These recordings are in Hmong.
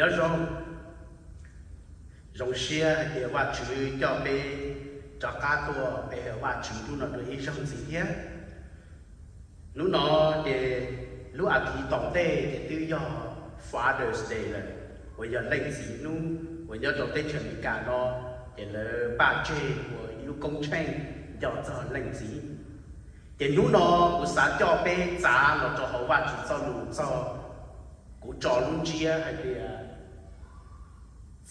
Nyob zoo, zoo siab hais tias Vajtswv coj peb rov qab tuaj pe hawm Vajtswv hnub no dua ib zaug ntxiv thiab. Hnub no ces lub as thiv tom ntej ces twb yog Father's Day lawm, uas yog leej txiv hnub, uas nyob rau teb chaws Amelikas no ces lawv npaj tseg ua ib lub koob tsheej nco txog leej txiv. Ces hnub no kuv xav coj peb txav los rau hauv Vajtswv txoj lus txog, kuv tso lub ntsiab hais tias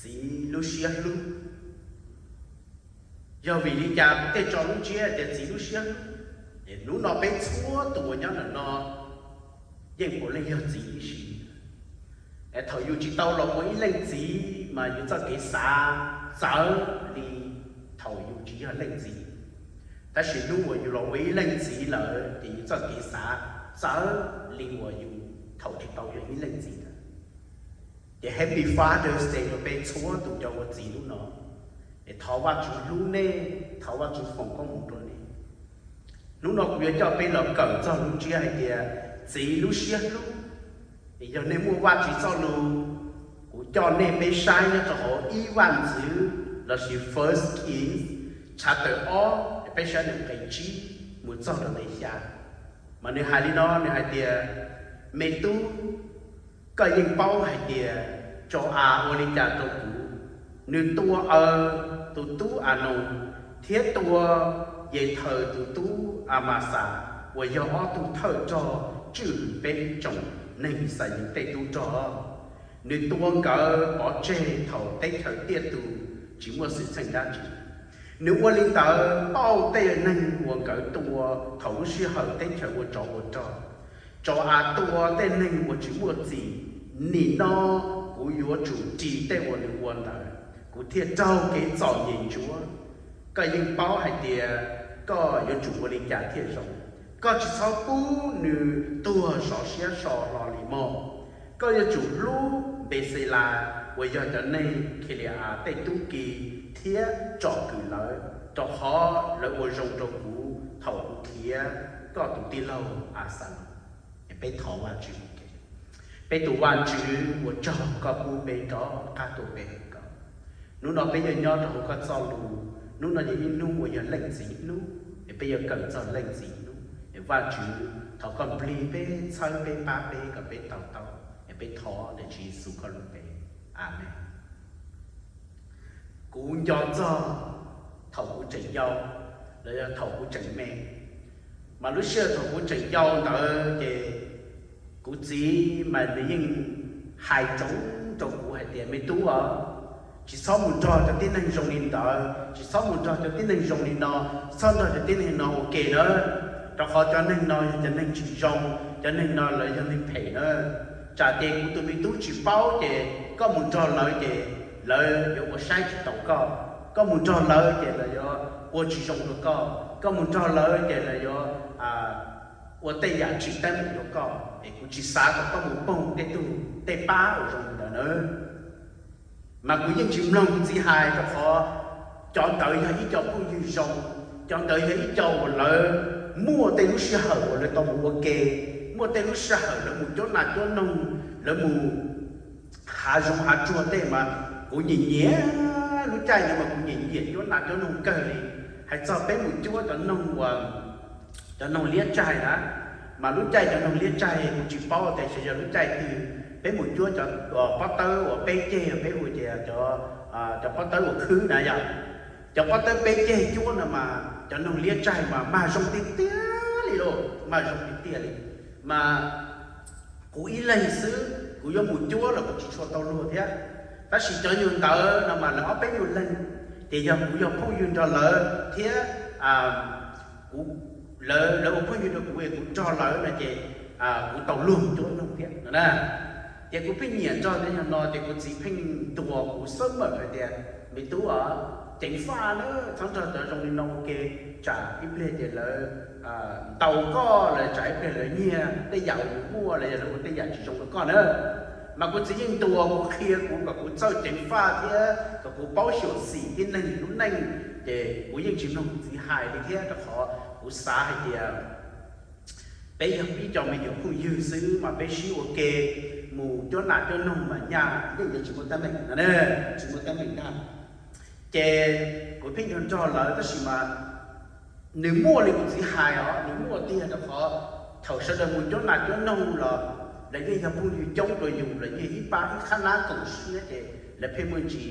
txiv lub siab hlub. Yog vim li cas kuv thiaj tso lub ntsiab tias txiv lub siab hlub? Es hnub no peb txhua tus uas nyob ntawm no yeej puav leej yog txiv tib si. Es thaum yus tsis tau los ua ib leej txiv mas yus txoj kev xav txawv li thaum yus tsis yog leej txiv. Tab sis hnub uas yus los ua ib leej txiv lawm ces yus txoj kev xav txawv li uas yus thaum tsis tau yog ib leej txiv lawm. Ces Happy Father's Day rau peb txhua tus cov ua txiv hnub no. Es thov Vajtswv hlub nej, thov Vajtswv foom koob hmoov rau nej. Hnub no kuv yuav coj peb los kawm txog lub ntsiab hais tias txiv lub siab hlub. Es yog nej muaj Vajtswv txoj lus, kuv coj nej peb saib nyob rau hauv ib Vaj Ntxwv lossis First Kings chapter ob, peb saib nws nqe tsib mus txog rau nqe xya. Mas nws hais li no, nws hais tias, me tub, koj yeej paub hais tias Tsau-as ua li cas rau kuv. Nws tua Aws tus tub Anoos thiab tua Yethaws tus tub Amaxas uas yog ob tug thawj rog tswj hwm peb tsoom neeg Xayuus tej tub rog. Nws tua nkawd pov tseg thaum teb chaws tiaj tus tsis muaj xwm txheej dab tsi. Nws ua li ntawd pauj tej neeg uas nkawd tua thaum lub sij hawm teb chaws ua tsov ua rog. Tsau-as tua tej neeg uas tsis muaj txim. Nim no kuv yuav tsum ris tej uas nws ua ntawd, kuv thiaj raug kev txom nyem ntsuav. Koj yeej paub hais tias koj yuav tsum ua li cas thiaj zoo. Koj tsis txhob pub nws tuag sov siab so hlo li mog. Koj yuav tsum hlub Npexelas uas yog cov neeg Kheli-as tej tub ki thiab tsom kwm lawv, rau qhov lawv ua zoo rau kuv thaum kuv khiav koj tus tij laug Axaloos. Peb thov Vajtswv, peb tus Vajtswv, ua tsaug koj pub peb rov qab tuaj pe hawm koj. Hnub no peb yuav nyob rau hauv koj txoj lus. Hnub no yog ib hnub uas yog leej txiv hnub, es peb yuav kawm txog leej txiv hnub. Es Vajtswv, thov koj nplig peb, txhawb peb, pab peb kom peb to taub. Es peb thov ntawm Tswv Yexus koj lub npe. Amees. Kuv nco txog thaum kuv tseem yau, los yog thaum kuv tseem me, mas lub sij hawm thaum kuv tseem yau ntawd ces kuv txiv mas nws yeej hais ntsoov rau kuv hais tias, me tub os, tsis txhob mus nrog cov tib neeg zoo li ntawd, tsis txhob mus nrog cov tib neeg zoo li no, txhob nrog cov tib neeg no ua ke nawb, rau qhov cov neeg no yog cov neeg tsis zoo, cov neeg no lawv yog neeg phem nawb. Tsam ces kuv tus me tub tsis paub ces koj mus nrog lawv ces lawv yuav ua saib tsis taus koj, koj mus nrog lawv ces lawv yuav ua tsis zoo rau koj, koj mus nrog lawv ces lawv yuav ua tej yam tsis teeb meem rau koj, es kuv tsis xav kom koj mus poob tej tug tej pab uas zoo li ntawd nawb. Mas kuv yeej tsis mloog kuv txiv hais, rau qhov cov ntawd yog ib co phooj ywg zoo, cov ntawd yog ib co uas lawv muaj tej lub sij hawm uas lawv tau mus ua ke, muaj tej lub sij hawm lawv mus cuab nas cuab noog, lawv mus hav zoov hav tsuag tej mas kuv nyiam nyiam lub caij ntawd mas kuv nyiam nyiam cuab nas cuab noog kawg li. Hais txog peb mus cuab cov noog uas cov noog liab tsaig na, mas lub caij cov noog liab tsaig kuv tsis paub tias xyov yog lub caij twg, peb mus cuab cov pob tawb uas peb ceg, peb hu tias cov pob tawb uas khwb na yom. Cov pob tawb peb ceg cuab no mas cov noog liab tsaig mas mag zoo tiag tiag li lauj, mag zoo tiag tiag li. Mas kuv ib leeg xwb, kuv yuav mus cuab los kuv tsis tshua tau luag thiab. Tab sis cov nyuag ntawd no mas lawv ob peb nyuag leeg, ces yog kuv yog phooj ywg nrog lawv thiab, kuv, lawv ua phooj ywg rau kuv es kuv nrog lawv no ces kuv tau luag mus cuab noog thiab no na. Ces kuv pheej nyiam nrog cov nyuag no ces kuv txiv pheej ntuas kuv xab mawm hais tias, me tub os, ceev faj na, txhob nrog cov zoo li no ua ke, tsam ib pliag ces lawv ntaus koj, lawv tsam ib pliag lawv nyiag tej yam uas yus muaj los yog lawv ua tej yam tsis zoo rau koj na. Mas kuv txiv yeej ntuas kuv, qhia kuv kom kuv txawj ceev faj thiab kom kuv paub xyuam xim tib neeg lub neej, ces kuv yeej tsis mloog kuv txiv hais li thiab, rau qhov kuv xav hais tias peb yog ib co me nyuam phooj ywg xwb mas peb sib ua ke, mus cuab nas cuab noog mas nyaj yeej yuav tsis muaj teeb meem no, tsis muaj teeb meem ntag. Ces kuv pheej nrog nrog lawv tab sis mas nws muaj li kuv txiv hais os, nws muaj tiag rau qhov thaum sawv daws mus cuab nas cuab noog los lawv yeej yog phooj ywg coob dua yus, lawv yeej ib pab ib qhab nab koom siab ces lawv pheej muaj ntsis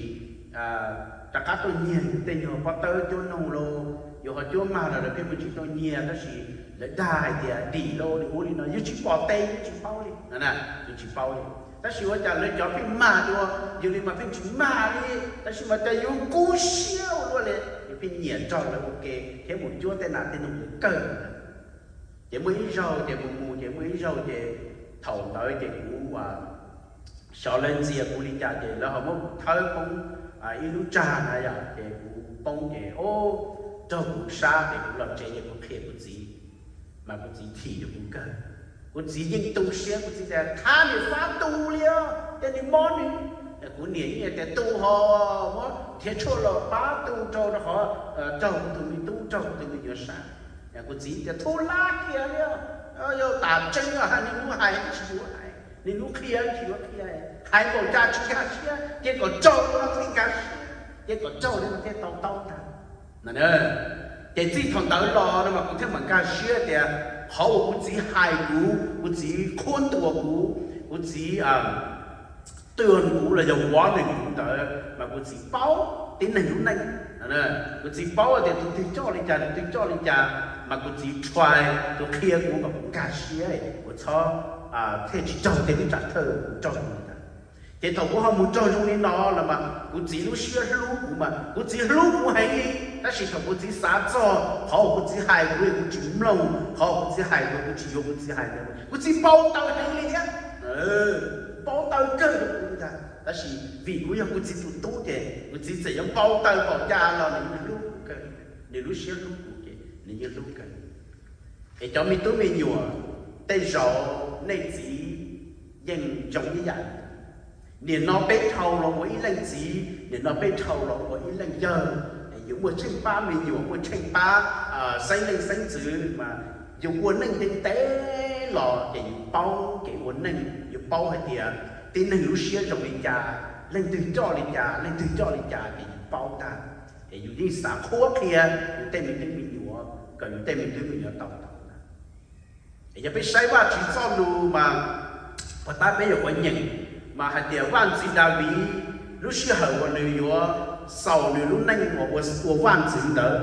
rov qab tuaj nyiag yus tej nyuag pob tawb cuab noog los yus ho cuab mag los lawv pheej muaj ntsis tuaj nyiag, tab sis lawv dag hais tias dim los nws ua li no, yus tsis pom tes yus tsis paub li no, yus tsis paub li. Tab sis ua cas lawv cov pheej mag dua, yus li mas pheej tsis mag li, tab sis mas cas yus kub siab ua luaj li, yus pheej nyiam nrog lawv ua ke thiab mus cuab tej nas tej noog kawg. Ces muaj ib zaug ces mus mus ces muaj ib zaug ces thaum ntawd ces kuv xyov lawv ntxias kuv li cas ces lawv ho muab kuv thawb poob ib lub tsag na yom, ces kuv poob ces o, raug kuv sab ces kuv los tsev ces kuv qhia kuv txiv, mas kuv txiv thim rau kuv kawg. Kuv txiv yeej tu siab, kuv txiv tias thab niam fab tu li os, ces nws mob nws. Kuv niam yeej tias tu ho, muab nrhiav tshuaj los pab tu rau rau qhov raug kuv tus me tub raug kuv tus me nyuam sab. Kuv txiv tias thu lab kiag li, yog tas tseeb hais niaj hnub hais tsis yuav hais, niaj hnub qhia tsis yuav qhia, hais npaum cas tsis nkag siab, ces kom raug no thiaj nkag siab, ces kom raug li no thiaj tau taub ntag. Ces txij thaum ntawd los no mas kuv thiaj mam nkag siab tias qhov uas kuv txiv hais kuv, kuv txiv qhuab ntuas kuv, kuv txiv tuag kuv los yog warning kuv ntawd mas kuv txiv paub tib neeg lub neej. Kuv txiv paub tias tus twg coj li cas, tus twg coj li cas, mas kuv txiv try, tus qhia kuv mas kuv nkag siab, kuv txhob thiaj tsis raug tej lub tsam thawj kuv raug li ntawd. Ces thaum kuv ho mus raug zoo li no los mas kuv txiv lub siab hlub kuv mas kuv txiv hlub kuv heev li, tab sis thaum kuv txiv xav txog qhov uas kuv txiv hais kuv, kuv tsis mloog qhov uas kuv txiv hais kuv, kuv tsis yuav kuv txiv hais ntawd, kuv txiv npau taws heev li thiab. Npau taws kawg rau kuv li ntag, tab sis vim kuv yog kuv txiv tus tub ces kuv txiv txawm yuav npau taws npaum cas los nws yeej hlub kuv kawg, nws lub siab hlub kuv ces nws yeej hlub kawg. Es cov me tub me nyuam, tej zaum nej txiv yeej zoo ib yam. Nim no peb dhau los ua ib leej txiv, nim no peb dhau los ua ib leej yawg, yus muaj tsheej pab me nyuam, muaj tsheej pab xeeb leej xeeb ntxwv mas yus ua neej ntev ntev los ces yus paub kev ua neej, yus paub hais tias tib neeg lub siab zoo li cas, leej twg coj li cas, leej twg coj li cas ces yus paub tag. Es yus yeej xav qhuab qhia yus tej me tub me nyuam kom yus tej me tub me nyuam tau tau ntag. Es yog peb saib Vajtswv txoj lus mas puag ta peb yuav quav nyeem mas hais tias vaj ntxwv Daviv lub sij hawm uas nws yuav xaus nws lub neej uas ua vaj ntxwv ntawd,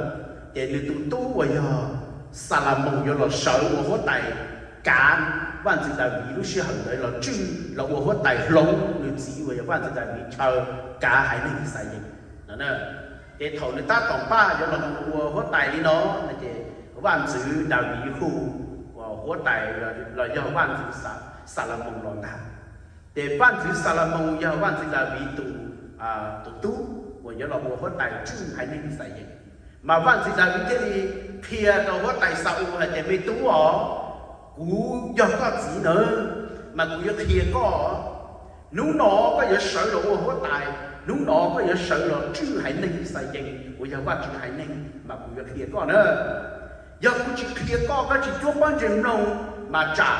ces nws tus tub uas yog Xalamoos yuav los sawv ua huab tais kav vaj ntxwv Daviv lub sij hawm ntawd los tswj los ua huab tais hloov nws txiv uas yog vaj ntxwv Daviv chaw kav haiv neeg Yixalayees no. Ces thaum nws tab tom npaj yuav los mus ua huab tais li no no ces vaj ntxwv Daviv hu huab tais los yog vaj ntxwv Xalamoos los ntag. Ces vaj ntxwv Xalamoos yog vaj ntxwv Daviv tus, tus tub uas yuav los ua huab tais tswj haiv neeg Yixalayees. Mas vaj ntxwv Daviv thiaj li qhia rau huab tais Xa-ules hais tias me tub os, kuv yog koj txiv na, mas kuv yuav qhia koj. Hnub no koj yuav sawv los ua huab tais, hnub no koj yuav sawv los tswj haiv neeg Yixalayees uas yog Vajtswv haiv neeg mas kuv yuav qhia koj na. Yog kuv tsis qhia koj, koj tsis cuab pob ntseg mloog mas tsam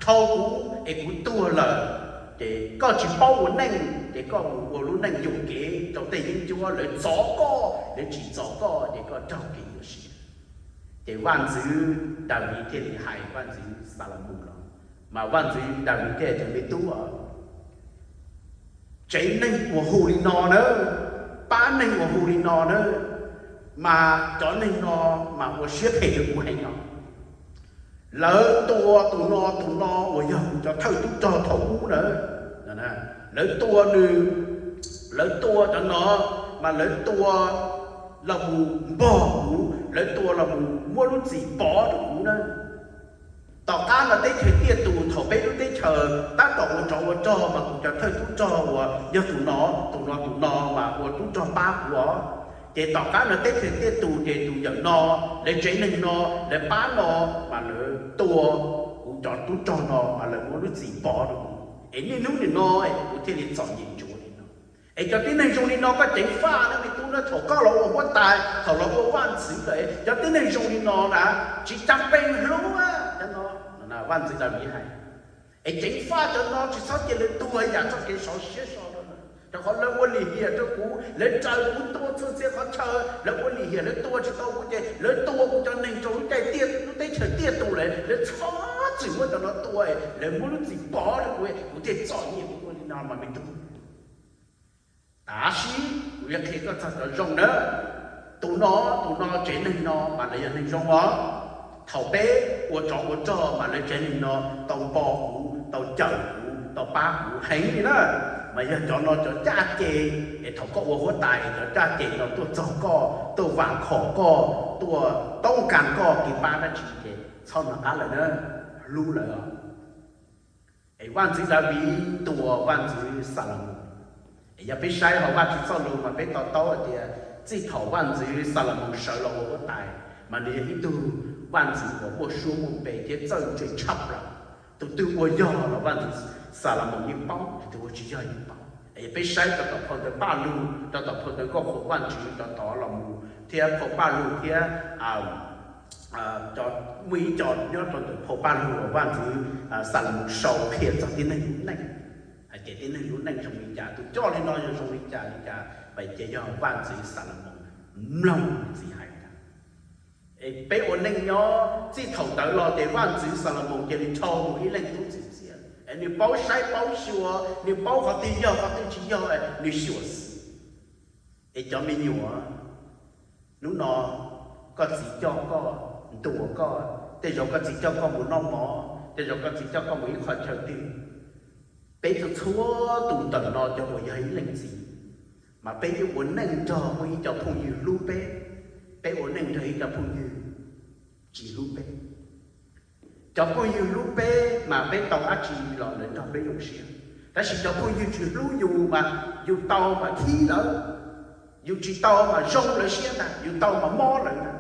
dhau kuv es kuv tuag lawm, ces koj tsis paub ua neej ces koj mus ua lub neej yuam kev rau tej yeeb ncuab, lawv txov koj lawv tsis txov koj ces koj raug kev nyuaj siab. Ces vaj ntxwv Daviv thiaj li hais vaj ntxwv Xalamoos los, mas vaj ntxwv Daviv thiaj tias me tub os, tsev neeg uas hu li no na, pab neeg uas hu li no na, mas cov neeg no mas ua siab phem rau kuv heev no. Lawv tua tus no tus no uas yog kuv cov thawj tub rog thaum ub na, lawv tua nws, lawv tua cov no, mas lawv tua los mus npog kuv, lawv tua los mus muab lub txim pov rau kuv na. Tom qab no teb chaws tiaj tus thaum peb lub teb chaws tab tom ua tsov ua rog mas kuv cov thawj tub rog uas yog tus no, tus no tus no mas ua tub rog pab kuv os. Ces tom qab no teb chaws tiaj tus ces tus yawm no, lawv tsev neeg no, lawv pab no, mas lawv tua kuv cov tub rog no mas lawv muab lub txim pov rau kuv, es niaj hnub nim no kuv thiaj li txom nyem ntsuav li no. Es cov tib neeg zoo li no koj ceev faj na me tub na, thaum koj los ua huab tais, thaum los ua vaj ntxwv lawm, cov tib neeg zoo li no na tsis caj pees hlub. Cov no, vaj ntxwv Daviv hais, Es ceev faj cov no tsis txhob cia lawv tuag yam txoj kev sov siab so rau lawv, rau qhov lawv ua lim hiam rau kuv, lawv raws kuv tua txhua txhia qhov chaw, lawv ua lim hiam, lawv tua tsis tau kuv ces lawv tua kuv cov neeg rau lub caij tiaj, lub teb chaws tiaj tus lawm, lawv txhob txwm muab cov no tua, lawv muab lub txim pov rau kuv, kuv thiaj txom nyem kuv ua li no mas me tub. Tab sis kuv yuav qhia koj txog cov zoo na. Tus no, tus no tsev neeg no mas lawv yog neeg zoo os. Thaum peb ua tsov ua rog mas lawv tsev neeg no tau npo kuv, tau cawm kuv, tau pab kuv heev li na. Mas yog cov no cov caj ces, es thaum koj ua huab tais es cov caj ces no tuaj txog koj, tuaj vam khom koj, tuaj toob kas koj kev pab dab tsi ces txhob nco qab lawm na, hlub lawv os. Es vaj ntxwv Daviv ntuas vaj ntxwv Xalamoos. Es yog peb saib hauv Vajtswv txoj lus mas peb to taub hais tias txij thaum vaj ntxwv Xalamoos sawv los ua huab tais mas nws yog ib tug vaj ntxwv uas muaj suab muaj npe thiab txawj ntse tshaj plaws. Tus twg ua yog los vaj ntxwv Xalamoos yeej paub, tus twg ua tsis yog yeej paub. Es yog peb saib rau tom phau ntawv Paj Lug, rau tom phau ntawv Nkauj Qhuas Vajtswv cov tod los mus thiab phau Paj Lug thiab muaj ib co nyob rau ntawm phau Paj Lug uas vaj ntxwv Xalamoos sau qhia txog tib neeg lub neej, hais tias tib neeg lub neej zoo li cas, tus coj li no yog zoo li cas li cas, mas ces yog vaj ntxwv Xalamoos mloog nws txiv hais ntag. Es peb ua neej nyob txij thaum ntawd los ces vaj ntxwv Xalamoos cia li dhau mus ib leej tub txim txiaj, es nws paub saib paub xyuas, nws paub qhov twg yog qhov twg tsis yog, nws xyuam xim. Es cov me nyuam, hnub no koj txiv coj koj, ntuas koj, tej zaum koj txiv coj koj mus noj mov, tej zaum koj txiv coj koj mus ib qho chaw twg. Peb txhua txhua tus ntawm no cov uas yog ib leej txiv, mas peb yeej ua neej nrog muaj ib co phooj ywg hlub peb, peb ua neej nrog ib co phooj ywg tsis hlub peb. Cov phooj ywg hlub peb mas peb tau dab tsi los lawv nrog peb zoo siab, tab sis cov phooj ywg tsis hlub yus mas yus tau mas khib lawv, yus tsis tau mas zoo lawv siab ntag, yus tau mas mob lawv ntag.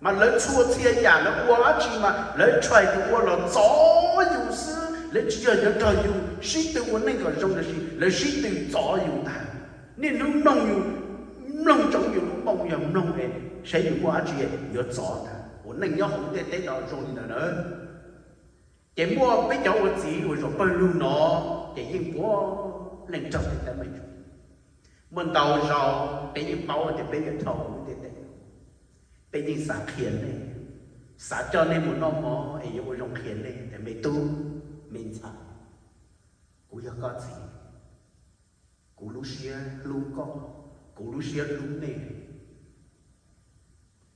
Mas lawv txhua txhia yam lawv ua dab tsi mas lawv tsuas yus ua los txov yus xwb, lawv tsis yog yuav nrog yus sib tw ua neej kom zoo, tiam sis lawv sib tw txov yus ntag. Niaj hnub mloog yus, mloog ntsoov yus lub moo, yog mloog es saib yus muaj dab tsi yuav txov ntag. Ua neej nyob hauv ntiaj teb no zoo li ntawd na. Ces muaj peb cov ua txiv uas zaum pawg lug no, ces yeej puav leej raug tej teeb meem. Muaj ntau zaus peb yeej paub tias peb yuav dhau lub ntiaj teb, peb yeej xav qhia nej, xav coj nej mus noj mov es yuav ua zoo qhia nej tias me tub, me ntxhais, kuv yog koj txiv, kuv lub siab hlub koj, kuv lub siab hlub nej.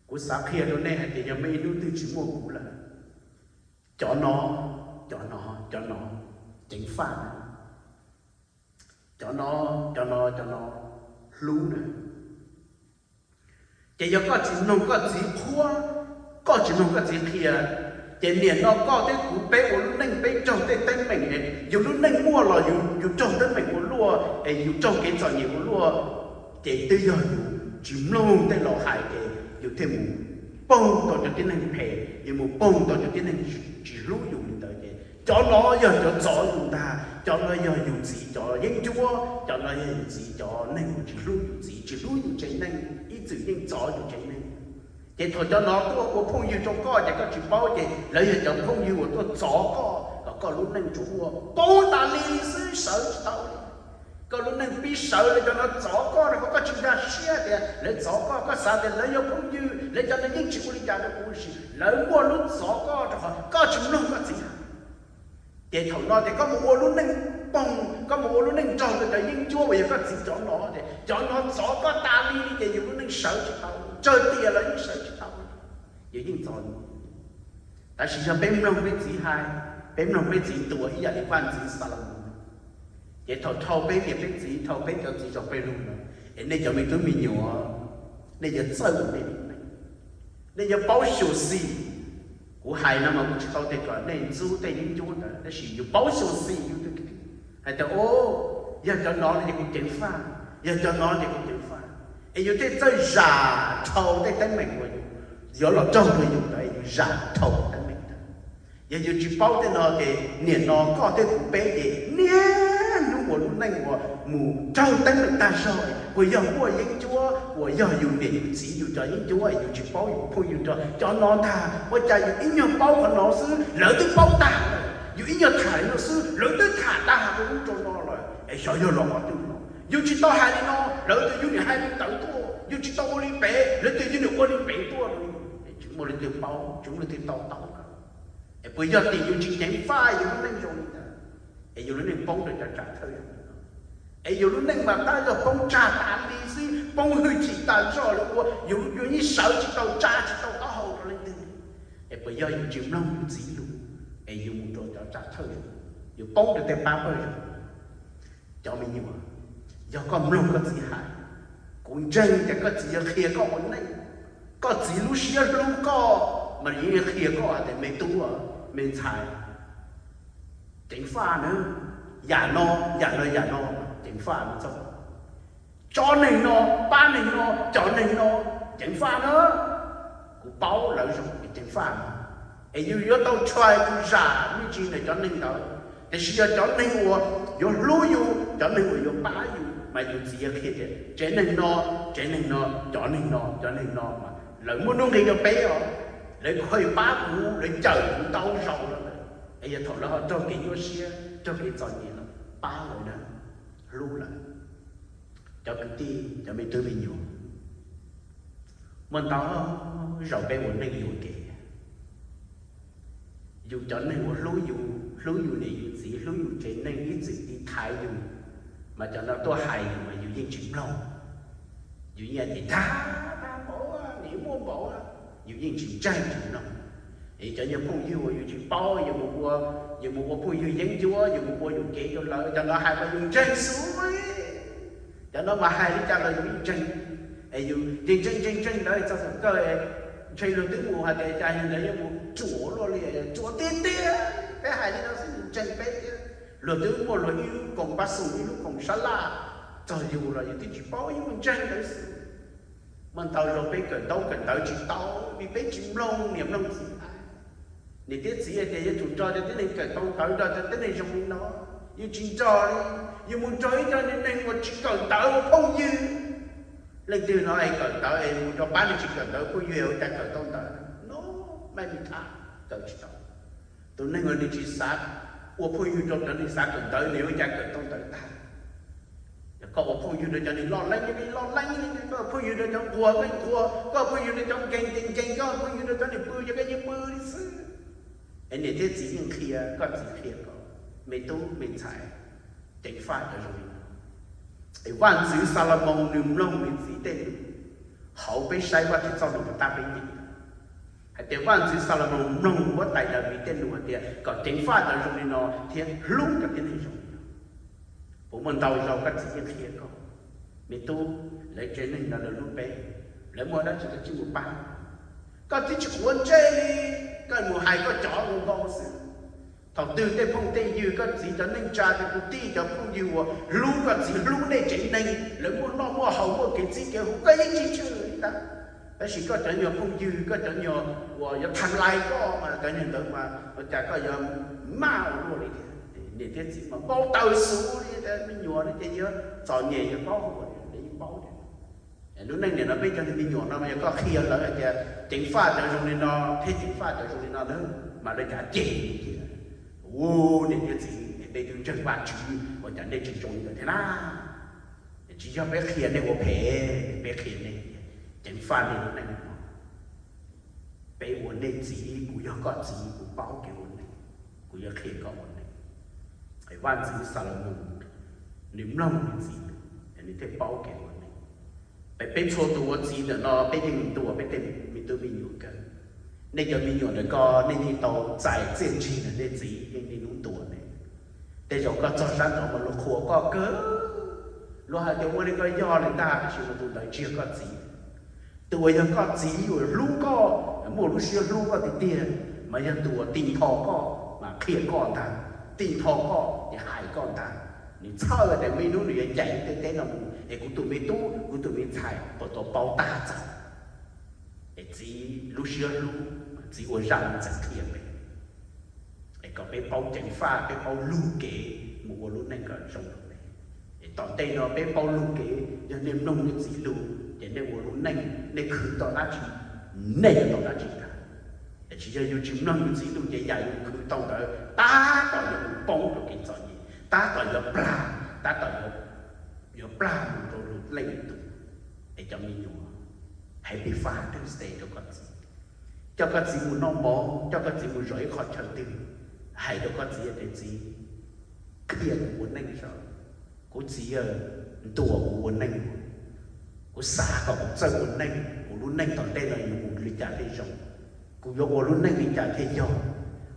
Kuv xav qhia rau nej hais tias yog muaj ib hnub twg tsis muaj kuv lawm, cov no, cov no, cov no ceev faj na, cov no, cov no, cov no hlub na. Ces yog koj tsis mloog koj txiv qhuab, koj tsis mloog koj txiv qhia, ces niam no koj thiab kuv peb ua lub neej peb raug tej teeb meem, yus lub neej muaj los yus raug teeb meem ua luaj, es yus raug kev txom nyem ua luaj, ces twb yog yus tsis mloog tej laus hais ces yus thiaj mus poog tau cov tib neeg phem, yus mus poog tau cov tib neeg tsis hlub yus li ntawd. Ces cov no yog cov txov yus ntag, cov no yog yus txiv cov yeeb ncuab, cov no yog yus txiv cov neeg uas tsis hlub yus txiv tsis hlub yus tsev neeg, ib txwm yeej txov yus tsev neeg. Ces thaum cov no tuaj ua phooj ywg rau koj ces koj tsis paub, ces lawv yog cov phooj ywg uas tuaj txov koj kom koj lub neej tsuas muaj poob tas li xwb, sawv tsis tau li. Koj lub neej pib sawv, lawv cov no txov koj rau qhov koj tsis nkag siab tias lawv txov koj, koj xav tias lawv yog phooj ywg, lawv cov no yeej tsis ua li cas rau kuv, tiam sis lawv muaj lub txov koj rau qhov koj tsis mloog koj txiv hais. Ces thaum no ces koj mus ua lub neej poog, koj mus ua lub neej nrog rau cov yeeb ncuab uas yog koj txiv cov no, ces cov no txov koj tas li li ces yus lub neej sawv tsis tau, tsawg tias los yeej sawv tsis tau, yus yeej txov. Tab sis yog peb mloog peb txiv hais, peb mloog peb txiv ntuas ib yam li vaj ntxwv Xalamoos, ces thaum dhau peb niam peb txiv, dhau peb cov txiv zaum pawg lug no, es nej cov me tub me nyuam, nej yuav txawj ua nej lub neej, nej yuav paub xyuam xim. Kuv hais no mas kuv tsis tau tias kom nej ntxub tej yeeb ncuab ntawd, tab sis yus paub xyuam xim yus hais tias, o, yog cov no ces kuv ceev faj, yog cov no ces kuv ceev faj, es yus thiaj txawj zam dhau tej teeb meem uas yus yuav los raug rau yus ntawd, yus zam dhau teeb meem ntawd. Yog yus tsis paub tej no ces niam no koj thiab kuv peb ces niaj hnub ua lub neej uas mus raug teeb meem tag zog, uas yog muaj yeeb ncuab, uas yog yus niam yus txiv yus cov yeeb ncuab, yus tsis paub yus phooj ywg rau cov no ntag. Ua cas yus ib nyuag paub qhov no xwb lawv twb paub tag lawm. Yus ib nyuag tham li no xwb lawv twb tham tag rau ub rau no lawm es xyov yog los qhov twg no. Yus tsis tau hais li no lawv twb yus nim hais li ntawd tuaj, yus tsis tau ua li pem lawv twb yus nim ua li pem tuaj no. Tsis muaj leej twg paub, tsis muaj leej twg tau taub lawm. Es puas yog tias yus tsis ceev faj yus lub neej zoo li ntawd, es yus lub neej poob rau cov tsam thawj zoo li no, es yus lub neej mas tab yog poob tsag tas li xwb, poob hwj chim tas zog li ua, yus yeej sawv tsis tau, tsa tsis tau taub hau rau leej twg li. Es puas yog yus tsis mloog yus txiv lus, es yus mus rau cov tsam thawj zoo, yus poob rau tej pab pawg zoo? Cov me nyuam, yog koj mloog koj txiv hais, kuv ntseeg tias koj txiv yuav qhia koj ua neej. Koj txiv lub siab hlub koj mas yeej qhia koj hais tias me tub, me ntxhais, ceev faj na, yam no, yam no, yam no, ceev faj no txog. Tsob neeg no, pab neeg no, cov neeg no, ceev faj na. Kuv paub lawv zoo es ceev faj no. Es yus yuav tau tshua tus zam me ntsis ntawm cov neeg ntawd, tiam sis yog cov neeg uas yuav hlub yus, cov neeg uas yuav pab yus mas yus txiv yuav qhia tias tsev neeg no, tsev neeg no, cov neeg no, cov neeg no mas lawv muaj nuj nqis rau peb os. Lawv kheev pab kuv, lawv cawm kuv ntau zaus lawm, es yog thaum lawv ho raug kev nyuaj siab, raug kev txom nyem los pab lawv na, hlub lawv. Cov kwv tij, cov me tub me nyuam, muaj ntau zaus peb ua neej yuam kev, yus cov neeg uas hlub yus, hlub yus niam yus txiv, hlub yus tsev neeg ib txwm tiv thaiv yus, mas cov no tuaj hais yus mas yus yeej tsis mloog. Yus yeej tias tag, tag npaum, nim muaj npaum, yus yeej tsis ntseeg tsis mloog. Es cov nyuag phooj ywg uas yus tsis paub, yus mus ua, yus mus ua phooj ywg yeeb ncuab, yus mus ua yuam kev rau lawv, cov no hais mas yus ntseeg xwb. Cov no mas hais li cas los yus yeej ntseeg. Es yus ntseeg ntseeg ntseeg ntseeg ntawd txog thaum kawg, ntshe luag twb mus hais tias cas yog ntawd yuav mus ruam luaj li, ruam tiag tiag. Peb hais li no xwb yus ntseeg peb thiab. Luag twb muaj luag ib lub koom pab xoom, ib lub koom sab laj txog yus los yus twb tsis paub, yus ntseeg ntawd xwb. Muaj ntau zaus peb kawm ntaub kawm ntawv tsis tau, vim peb tsis mloog niam mloog txiv hais. Niam thiab txiv hais tias yuav tsum nrog cov tib neeg kawm tau ntawv, nrog cov tib neeg zoo li no, yus tsis nrog li. Yus mus nrog ib co neeg uas tsis kawm ntawv ua phooj ywg. Leej twg no es kawm ntawv es mus nrog pab neeg tsis kawm ntawv ua phooj ywg, ua cas kawm tau ntawv no? Maj mi tham, kawm tsis tau. Tus neeg uas nws tsis xav ua phooj ywg rau cov neeg xav kawm ntawv, nws ua cas kawm tau ntawv tag? Koj ua phooj ywg rau cov neeg loj leeb ces loj leeb li, koj ua phooj ywg rau cov nquag ces nquag, koj ua phooj ywg rau cov nkeeg ces nkeeg, koj ua phooj ywg rau cov neeg pw ces koj yeej pw li xwb. Es niam thiab txiv yeej qhia, koj txiv qhia koj, me tub me ntxhais, ceev faj cov zoo li no. Es Vaj ntxwv Xalumoos nws mloog nws txiv tej lus. Hauv peb saib Vajtswv txoj lus puas tab peb nyeem hais tias Vaj ntxwv Xalumoos mloog huab tais Daviv tej lus hais tias kom ceev faj cov zoo li no thiab hlub cov tib neeg zoo li no. Puas muaj ntau zaus koj txiv yeej qhia koj, me tub, lawv tsev neeg no lawv hlub peb, lawv muaj dab tsi koj tsij mus pab. Koj twb tsis quav ntsej li, koj mus hais koj cov nkaus nkaus xwb. Thaum twg tej phooj tej ywg, koj txiv cov neej tsa, cov kwv tij, cov phooj ywg uas hlub koj txiv, hlub nej tsev neeg, lawv muaj noj muaj haus, muaj kev txib kev hu, koj yeej tsis tshwm li ntag. Tab sis koj cov nyuag phooj ywg, koj cov nyuag uas yuav tham lais koj mas cov nyuag ntawd mas ua cas koj yuav maj ua luaj li thiab. Niam thiab txiv mas npau taws xus li, me nyuam no ces yog txom nyem yog paub hu, yeej paub. Lub neej niam no peb cov me nyuam no mas yog koj qhia lawv hais tias ceev faj cov zoo li no thiab ceev faj cov zoo li no na, mas lawv cav ceg li thiab. Ua niam thiab txiv, peb twb ntseeg Vajtswv, ua cas nej tsis zoo li ntawd thiab na? Tsis yog peb qhia nej ua phem, peb qhia nej ceev faj nej lub neej no. Peb ua nej txiv, kuv yog koj txiv, kuv paub kev ua neej, kuv yuav qhia koj ua neej. Vaj ntxwv Xalumoos nws mloog nws txiv, nws thiaj paub kev ua neej. Peb, peb txhua tus ua txiv ntawm no peb yeej ntuas peb tej me tub me nyuam kawg. Nej cov me nyuam ntawm ko nej yeej tau txais txiaj ntsig ntawm nej txiv, yeej niaj hnub ntuas nej. Tej zaum koj txog sab nraud mas luag qhuas koj kawg, luag hais tias ua li koj yog li ntag, tab sis mas tus ntawd tsis yog koj txiv. Tus uas yog koj txiv uas hlub koj, muaj lub siab hlub koj tiag tiag, mas yog tus uas tig nthos koj mas qhia koj ntag, tig nthos koj ces hais koj ntag. Nws txhawj tias muaj ib hnub nws yuav ncaim lub ntiaj teb no mus es kuv tus me tub, kuv tus me ntxhais puas tau paub tag txaus. Es txiv lub siab hlub, txiv ua zaj ntxeev qhia peb, es kom peb paub ceev faj, peb paub lug kev mus ua lub neej kom zoo rau peb. Es tom ntej no peb paub lug kev, yog nej mloog nej txiv lug ces nej ua lub neej nej khwv tau dab tsi, nej yuav tau dab tsi ntag. Tiam sis yog yus tsis mloog yus txiv lus ces yam yus khwv tau ntawd tab tom yuav mus poob rau kev txom nyem, tab tom yuav plag, tab tom yuav plag mus rau lub leej twg. Es cov me nyuam, Happy Father's Day rau koj txiv. Coj koj txiv mus noj mov, coj koj txiv mus zaum ib qho chaw twg, hais rau koj txiv tias, Txiv, qhia kuv ua neej saib. Kuv txiv, ntuas kuv ua neej. Kuv xav kom kuv txawj ua neej, kuv lub neej tom ntej no yuav mus li cas thiaj zoo. Kuv yuav ua lub neej li cas thiaj yog.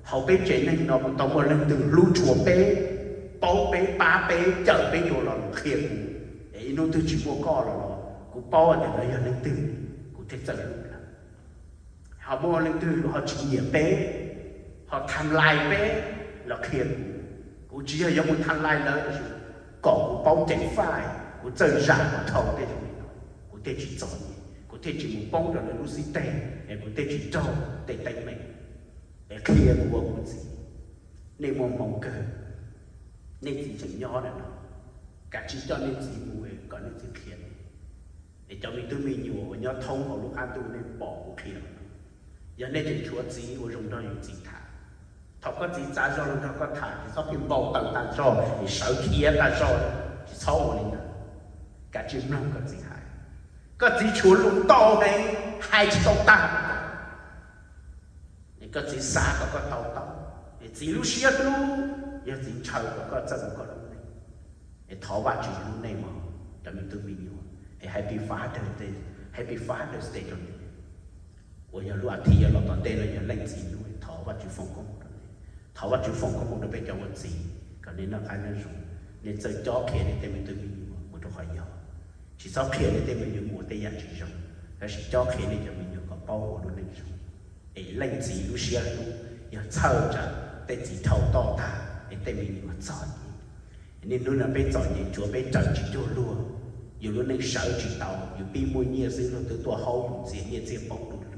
Hauv peb tsev neeg no kuv tau muaj leej twg hlub tshua peb, paub peb, pab peb, cawm peb dua los qhia kuv. Es ib hnub twg tsis muaj koj los los kuv paub tias lawv yog leej twg, kuv thiaj txawj hlub lawv. Ho muaj leej twg ho tsis nyiam peb, ho tham lais peb los qhia kuv. Kuv tsis yog yuav mus tham lais lawv, tab sis kom kuv paub ceev faj, kuv txawj zam kom dhau tej zoo li no, kuv thiaj tsis txom nyem, kuv thiaj tsis mus poob rau lawv lub xib teg, es kuv thiaj tsis raug tej teeb meem. Es qhia kuv ua kuv txiv. Nej muaj hmoo kawg, nej txiv tseem nyob ntawm no, kav tsij coj nej txiv mus kom nej txiv qhia nej. Es cov me tub me nyuam uas nyob thoob hauv lub qab ntuj, nej pom kuv qhia los no, yog nej tseem tshuav txiv, ua zoo nrog yus txiv tham. Thaum koj txiv txav zog los nrog koj tham, tsis txhob pheej npau taws tag zog es sawv khiav tag zog, tsis txhob ua li ntawd. Kav tsij mloog koj txiv hais. Koj txiv tshuav lus ntau heev, hais tsis tau tag. Es koj txiv xav kom koj to taub, es txiv lub siab hlub, yog txiv ntshaw kom koj txawj ua koj lub neej. Es thov Vajtswv hlub nej mog cov me tub me nyuam. Es Happy Father's Day, Happy Father's Day rau nej. Uas yog lub as thiv yuav los tom ntej no yog leej txiv hnub, thov Vajtswv foom koob hmoov rau nej. Thov Vajtswv foom koob hmoov rau peb cov ua txiv kom nej noj qab nyob zoo, nej txawj cob qhia nej tej me tub me nyuam mus rau qhov yog. Tsis txhob qhia nej tej me nyuam mus ua tej yam tsis zoo, tab sis cob qhia nej cov me nyuam kom paub ua lub neej zoo. Es leej txiv lub siab hlub yog txhawj tsam tej txiv dhau toj tag es tej me nyuam txom nyem. Niaj hnub no peb txom nyem tsuav peb raws tsis cuag luag, yus lub neej sawv tsis tau, yus pib muaj nyiaj xwb luag twb tuaj haub yus ntxias nyiaj txiag poob du lug.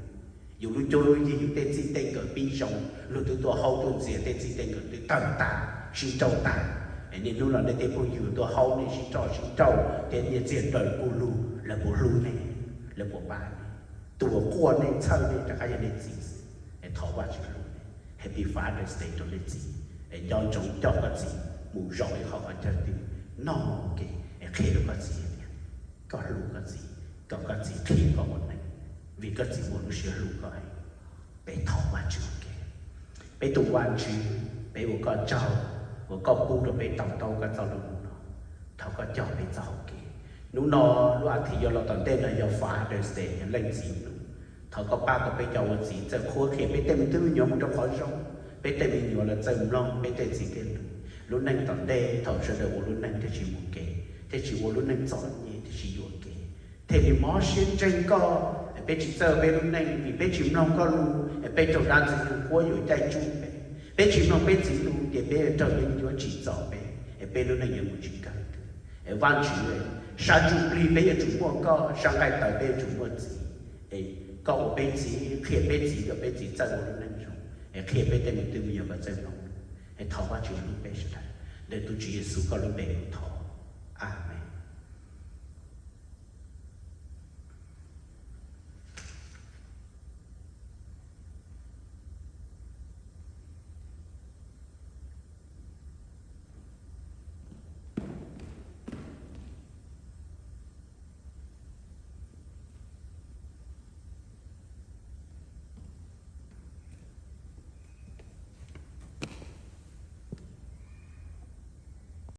Yus lub cuab lub yig yus tej txij tej nkawm pib zoo, luag twb tuaj haub tuaj ntxias tej txij tej nkawm twb tawg tag sib nrauj tag. Es niaj hnub no nej tej phooj ywg tuaj haub nej sib nrauj sib nrauj thiab nyiaj txiag raws kuj lug, lawv puas hlub nej? Lawv puas pab nej? Tus uas quaj nej txhawj nej rov qab yog nej txiv xwb. Es thov Vajtswv hlub nej, Happy Father's Day rau nej txiv. Es nco ntsoov coj koj txiv mus zaum ib qho qhov chaw twg, noj ua ke, es qhia rau koj txiv tias koj hlub koj txiv, kom koj txiv qhia koj ua neej, vim koj txiv muaj lub siab hlub koj heev. Peb thov Vajtswv ua ke. Peb tus Vajtswv, peb ua koj tsaug uas koj pub rau peb to taub koj txoj lus no. Thov koj cog peb txoj hau kev. Hnub no lub as thiv yuav los tom ntej no yog Father's Day, yog leej txiv hnub. Thov koj pab kom peb cov ua txiv txawj qhuab qhia peb tej me tub me nyuam mus rau qhov zoo, peb tej me nyuam los txawj mloog peb tej txiv tej lus. Lub neej tom ntej thaum sawv daws ua lub neej thiaj tsis mus kev, thiaj tsis ua lub neej txom nyem, thiaj tsis yuam kev, thiaj li mob siab ntseeg koj. Peb tsis txawj peb lub neej vim peb tsis mloog koj lus, peb raug dab ntxwg nyoog quab yuam caij tsuj peb. Peb tsis mloog peb txiv lus ces peb raug yeeb ncuab tsim txom peb, es peb lub neej yuav mus tsis kawg twg. Es Vajtswv, sab ntsuj plig peb yuav tsum muaj koj, sab nqaij tawv peb yuav tsum muaj txiv. Es koj ua peb txiv, qhia peb txiv kom peb txiv txawj ua lub neej zoo, es qhia peb tej me tub me nyuam kom txawj mloog. Es thov Vajtswv hlub peb sawv daws. Ntawm tus Tswv Yexus koj lub npe kuv thov, amees.